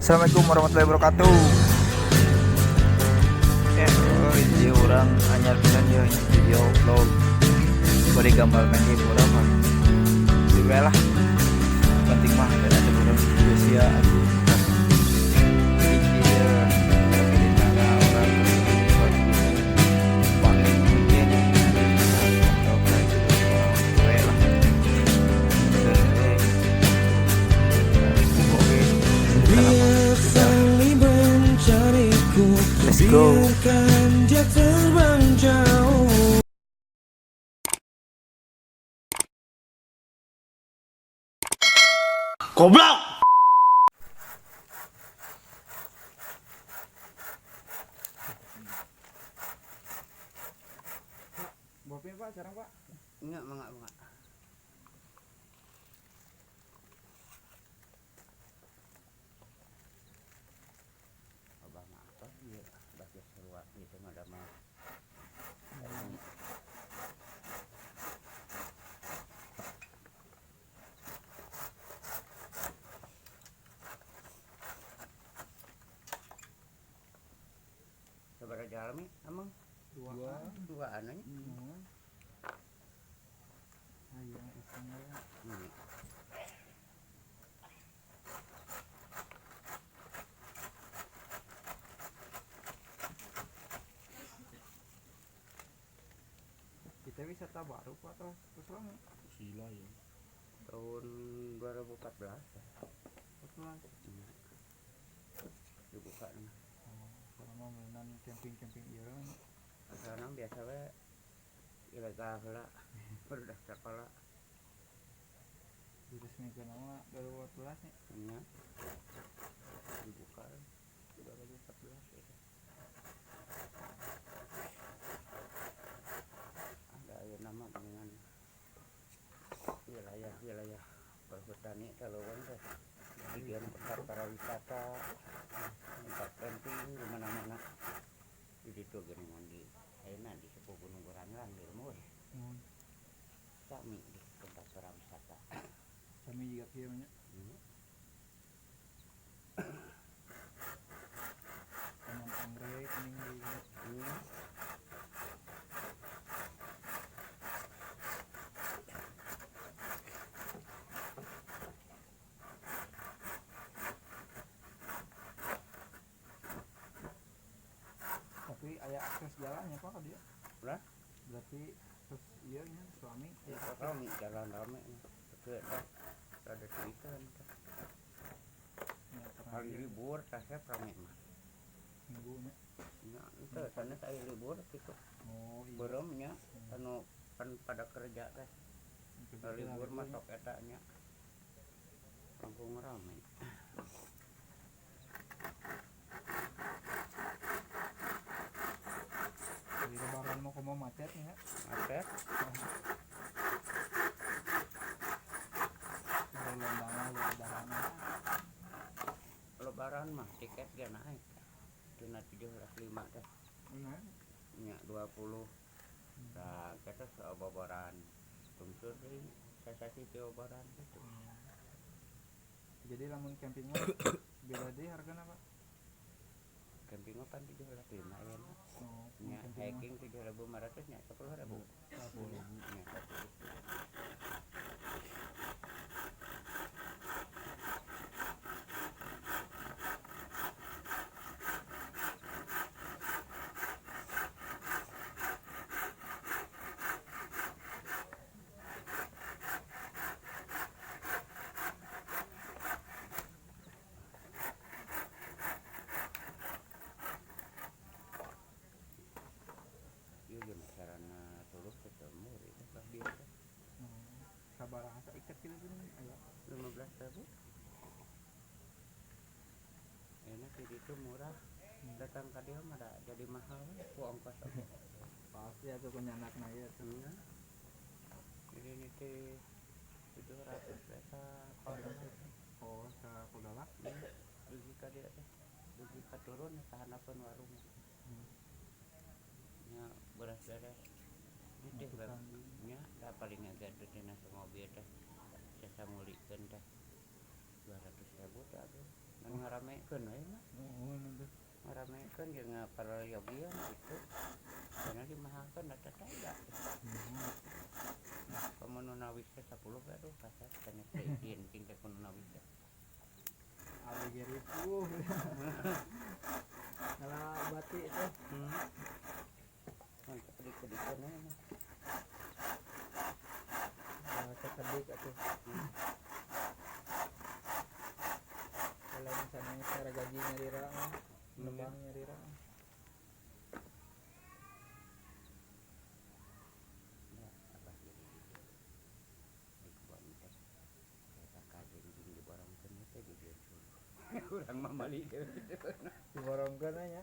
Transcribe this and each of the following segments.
Assalamualaikum warahmatullahi wabarakatuh. Ini urang anyar pisan ya video vlog. Bari gambar nanti urang mah. Juga lah. Penting mah ada urang video sia aduh. Jadi kieu tapi di sana urang paling mungkin atau kayak gitu lah. Oke. Biarkan mencariku. Let's go. Biarkan dia terbang jauh. Goblok! Bapaknya, Pak, sekarang, Pak. Enggak, enggak, enggak. Abah mah apa iya, baca seruat gitu mah ada mah. Sabaraha jalmi emang? Dua. Dua nya. Hmm. Ayang iseng ya. Kita wisata baru, Pak, atau terus lama? Gila ya. Tahun 2014 14. ya. Dibuka nih. Oh, selama mainan camping-camping iya kan. Sekarang biasa we ilegal heula. Baru daftar sekolah. Diresmikan nama 2014 nih. Nya. Dibuka 2014 itu. Ada aya nama dengan wilayah-wilayah perhutani taleuweung teh. Bagian tempat para wisata, tempat camping di mana-mana. Di ditu geuningan di ayeuna di Sepuh Gunung Burangrang di lembur. Sami di tempat para wisata. Sami juga kieu nya. Taman anggrek ini di Tapi aya akses jalannya, Pak, ka dia. Lah? Berarti terus iya nya suami Ya, aya akses. rame jalan rame teh rada duitan teh. Nya, pernah Hari ieu libur kasep rame mah. Minggu nya. Nya henteu sanes aya libur kitu. Oh iya. Beureum nya anu pan pada kerja teh. Kerja Libur libur mah nya. Sok eta nya. Langkung rame. Jadi lebaran mau komo macet nya. Macet. Dari lomba lebaran. Lebaran mah tiket ge naik. Tina 705 teh. Nah, Nya 20. Nah, kita saoboran. Tungtur deui sasasi tioboran gitu. Jadi lamun camping mah beda deui hargana, Pak? Camping mah pan 705 ya. Oh, Nya camping mah. Hiking 7.500 nya 10.000. 10. Nya 10. Ieu gimana sarana tuluh ketemu itu bah biasa. Sabaraha saiket kitu geuning aya? 15.000. Enak di situ murah. Datang ka dieu mah da jadi mahal we ku ongkos oge. Pasti atuh ku nyanakna ieu tuh. Nya. Jadi ini teh 700 eta Oh, sakudalah. Dugi ka dieu teh. Dugi ka turun ka handapeun warung. Nya beras beres. Ini teh Masukan. Nya da paling agak tina mobil teh. Sesa ngulikeun teh 200.000 teh aduh. Ngan ngarame Ngaramekeun we mah. Nuhun atuh. Ngaramekeun jeung parayogian gitu. Karena dimahalkeun da teh tega. Komo nu nawis teh 10 aduh kasar keneh teh izin cing teh kudu nawis teh. Abi ge ripuh. Ngala batik teh. Mun kedik-kedikeun we mah. Kekedik atuh. Kalau misalnya cara gaji nyarira mah, nebang nyarira. Ya, abah jadi gitu. Di kebon teh. Eta kajenjing diborongkeun teh di dieu. Urang mah meuli teh. Diborongkeun nya.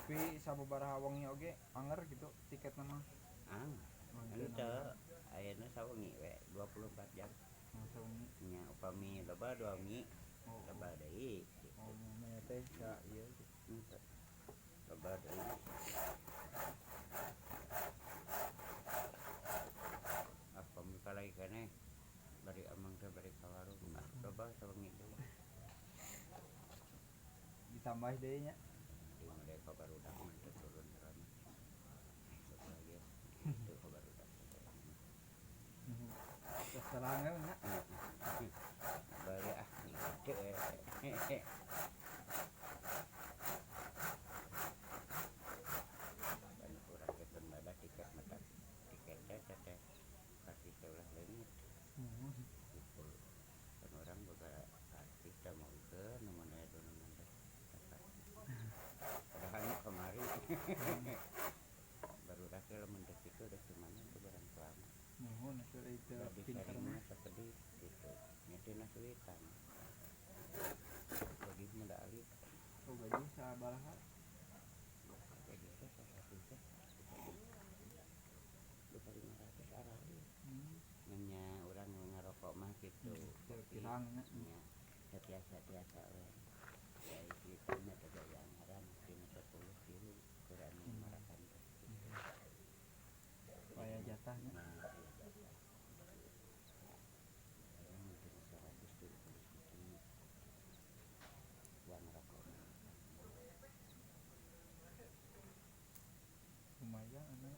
Tapi sababaraha wengi oge anger gitu tiket mah. Ah, henteu. Ayeuna sawengi we 24 jam. Oh, sawengi. Nya upami loba dua wengi. Oh. Loba deui gitu. Oh, mah teh ka ieu gitu. Henteu. Loba deui. Ah, pami kalai keneh bari amang teh bari ka warung. Ah, loba sawengi deui. Ditambah deui nya. Di mereka barudak mah teu turun drama. Sok lagi itu barudak. Terserah nya. Bari ah gitu. Dan urang teh teu ada tiket mata tiket teh teh karcis teh ulah leungit. Gitu. Kan urang boga karcis teh maungkeun nu mana aya nu teh. Padahal mah kamari. Barudak teh lamun teh kitu rek di mana tuh barang tuang. Nuhun atuh itu Badi pinter sering mah. mah sakedik gitu. Nya tina suitan. Gaji mah da alit. Oh, gaji sabaraha? Gaji teh 100 teh. 2.500 arali. Nya urang ngarokok mah gitu. Teu pirang nya. Nya tiasa-tiasa we. Ya isuitan teh gaya anggaran tina 10 tilu kurang marakan teh. Supaya jatahnya. Nah, aya jatah. Urang mah tina 170 hiji. Uang rokok mah. Lumayan anu.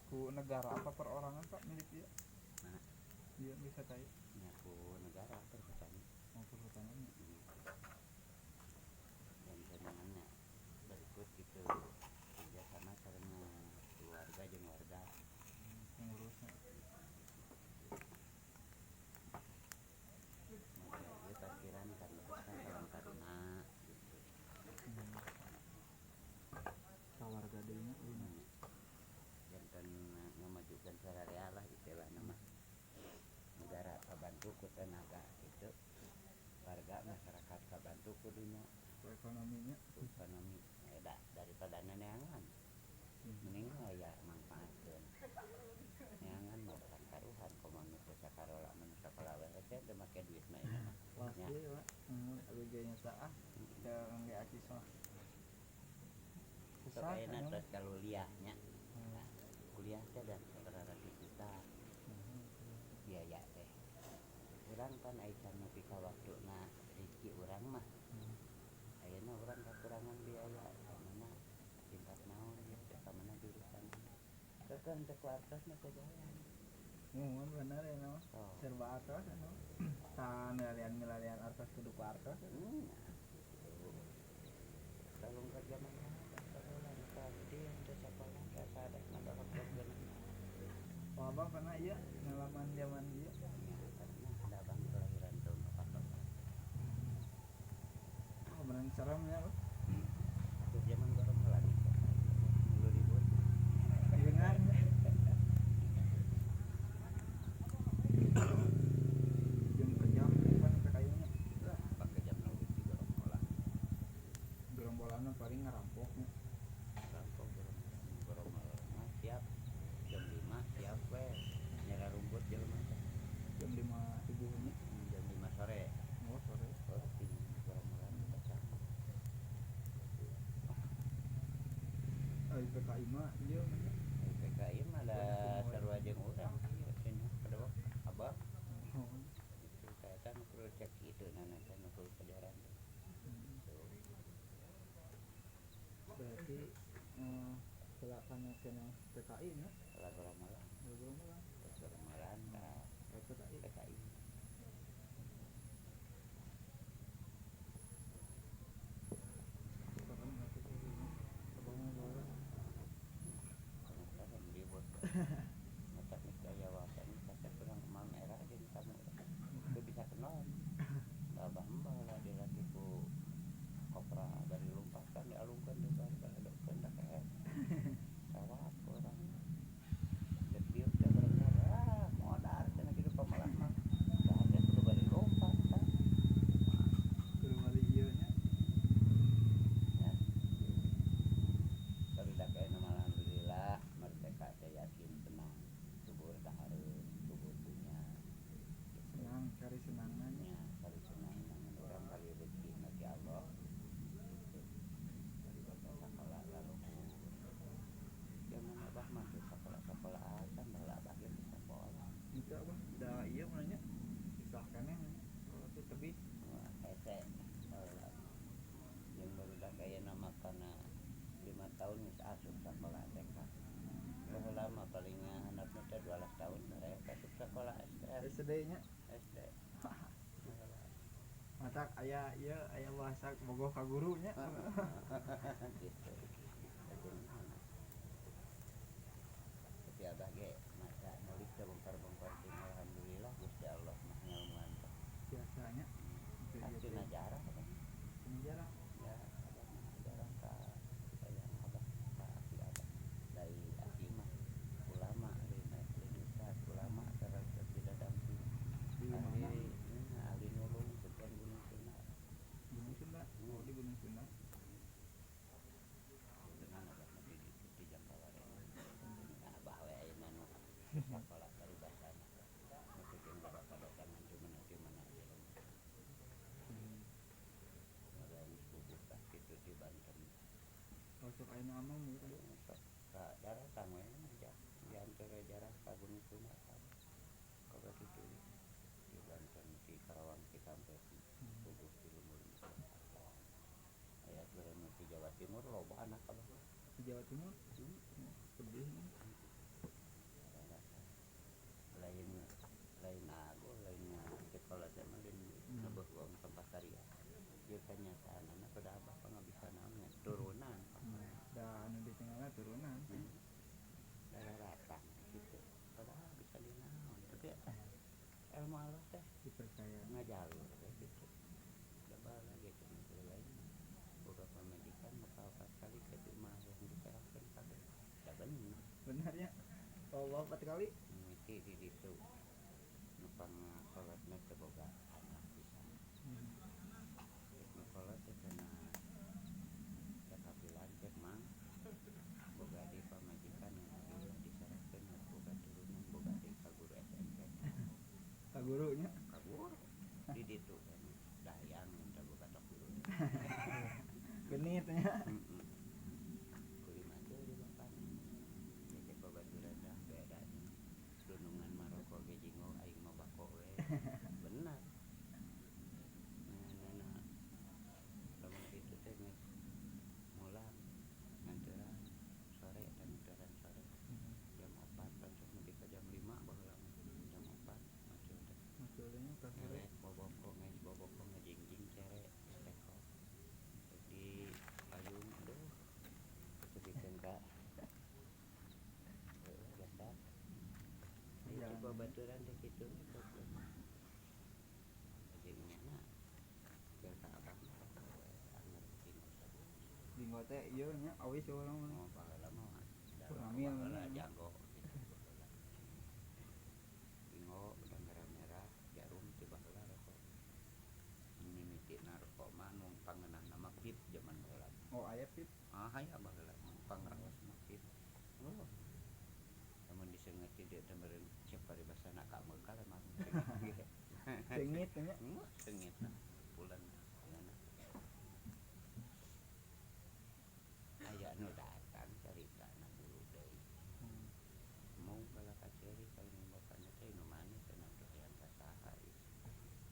Ku negara apa perorangan Pak milik dia? Mana? Iya bisa tahu. Nya ku negara perhutani. Oh, perhutani. Dan senangnya berikut gitu kerjasama sareng keluarga jeung warga. Pengurusnya. Model ieu parkiran kan besar Karang Taruna gitu. Ka warga deui nya. Janten ngamajukeun sararea lah istilahna mah. Negara kabantu ku tenaga gitu. Warga masyarakat kabantu kudunya Ku ekonominya. ku ekonomi da daripada neangan. Mending aya mangfaatkeun. Neangan mah barang karuhan komo nu teu sakarola mah nu sakola we hese teu make duit mah ieu mah. Pasti Pak. Abi ge nya ah. Teu ngangge acis mah. Sok Susah ayeuna anu. tos kaluliah nya. Kuliah teh dan sabaraha juta biaya teh. Urang pan ai can nepi ka waktuna rezeki urang mah. Ayeuna urang kakurangan biaya ka mana tingkat naon ieu teh ka mana jurusan. Keukeuh teh ku artos mah teu jalan. Muhun bener ya nama. Oh. Serba artos anu. Tah milarian-milarian artos kudu ku artos. Nah, gitu. Kalau kerja mah sekolah gede teu sakola teh sadas mah dorok-dorok. Oh, abang pernah iya ngalaman zaman ieu? Ya, pernah ada abang kelahiran tahun 44. Oh, Seremnya loh. Itu zaman gerombolan dulu ribut. Benar. Jam kejam kan PKI nya. Pakai jam nol di gerombolan. Gerombolan paling ngerampoknya. Rampok gerombolan mah siap jam 5 siap we. Nyara rumput jelema teh. Jam 5 subuhnya. Jam 5 sore. Oh, sore. Oh, di gerombolan kita. PKI mah ieu PKI mah da sarua jeung urang ieu cenah pada abah. Oh. Itu kaitan kudu cek kitu nana teh nu kudu kejaran. Berarti celakana cenah PKI nya. Lah gerombolan. Gerombolan. Gerombolan ka PKI. PKI. Macam niscaya wasan kasep kurang emal merah jeung kamu itu bisa kenal abah mbah lah dilatih ku kopra bari lumpat kan dialungkeun di bari baladokeun da kae sawat urang depiuk teh bareng ah modar cenah kitu pamalah mah da teh kudu bari lompat kan kudu bari ieu nya ya bari da kae mah alhamdulillah merdeka teh yakin tenang subur dahareun subur punya senang cari senangannya cari senangan urang kali rezeki ti Allah gitu. Dari baca sekolah laluhur zaman abah mah teu sakola-sakola acan baheula abah ge teu sakola itu abah da ieu mah nya susah keneh teh tebih hese baheula jeung barudak ayeuna mah kana 5 tahun geus asup sakola TK baheula mah paling handapna teh 12 tahun barek asup sakola SD nya SD matak aya ieu aya bahasa bogoh ka guru nya gitu. Tapi abah ge masa nulis teh bongkar-bongkar teh alhamdulillah Gusti Allah mah ngelmuan teh biasanya tina jarah kan tina jarah ya abah mah jarah ka sayang abah ka aki abah dari aki mah ulama lain ustaz ulama sareng tidak damping di mana ahli nulung bukan Gunung Sunda. Gunung Sunda? Oh, di Gunung Sunda. Dengan abah mah di ditu di Jangkaware. Nah, abah we ayeuna nu sakola paribasana. Mungkin bapak datangan di mana jelema. Ada geus bubuh tah kitu di Banten. Masuk ayeuna mah gitu. Sok ka daratan we mah di antara jarah ka Gunung Sunda. Ka kitu di Banten di Karawang Cikampek bubuh di lembur aya aturan di Jawa Timur loba anak abah di Jawa Timur sedih lain lain aku lain sekolah teh mah lain ngabeuh tempat karya ieu kanyataanana pada abah pangabisa naon turunan da anu ditinggalna turunan darah ratang gitu padahal bisa dinaon tapi ilmu Allah teh dipercaya ngajalur teh gitu da baheula ge cenah lain boga pamajikan bakal 4 kali ke imah yang diserahkeun kabeh da bener bener nya bawa 4 kali mimiti di ditu nu pangakolotna teh boga anak pisan nu kolot teh cenah cakapilan cek mang boga di pamajikan yang diserahkeun boga turunan boga di ka guru SMP ka gurunya ka guru di ditu kan dayang minta boga tok guru genit nya kulima teh di bapana cek babaturan dah beda dunungan maroko ge jingo aing mah bako we benar nah lamun kitu teh geus mulang nganteran sore dan nganteran sore jam 4 langsung nepi ka jam 5 baheula jam 4 macul teh maculnya ka sore boboko geus boboko ngajingjing cere teko di payung aduh tepikeun ka biasa itu babaturan teh kitu jeung nyana keur ka abah mah anger teh ieu nya awis urang mah. Oh, baheula mah Hamil, baheula nya. Jago gitu baheula. Bingo udang merah jarum ti baheula rokok. Mimitina rokok mah nu pangeunahna mah pip zaman baheula. Oh, aya pip. Ah, aya baheula pangraos mah pip. Oh. Lamun diseungeut ti dieu teh meureun cek paribasana ka meukal emang. Seungit nya. Seungit nah bulan cenah. Aya nu datang caritana bulu deui. Mau bala kaceri ka indung bapana teh nu mana cenah teh hayang ka saha ieu.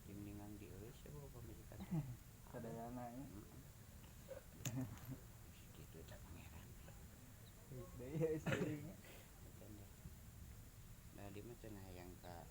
Jeung ningang dieueus eueuh pamajikan teh. Sadayana nya. Heeh. Kitu teh pangeran. Deui euy deui nya. Acan deh. Nah, di mah cenah hayang ka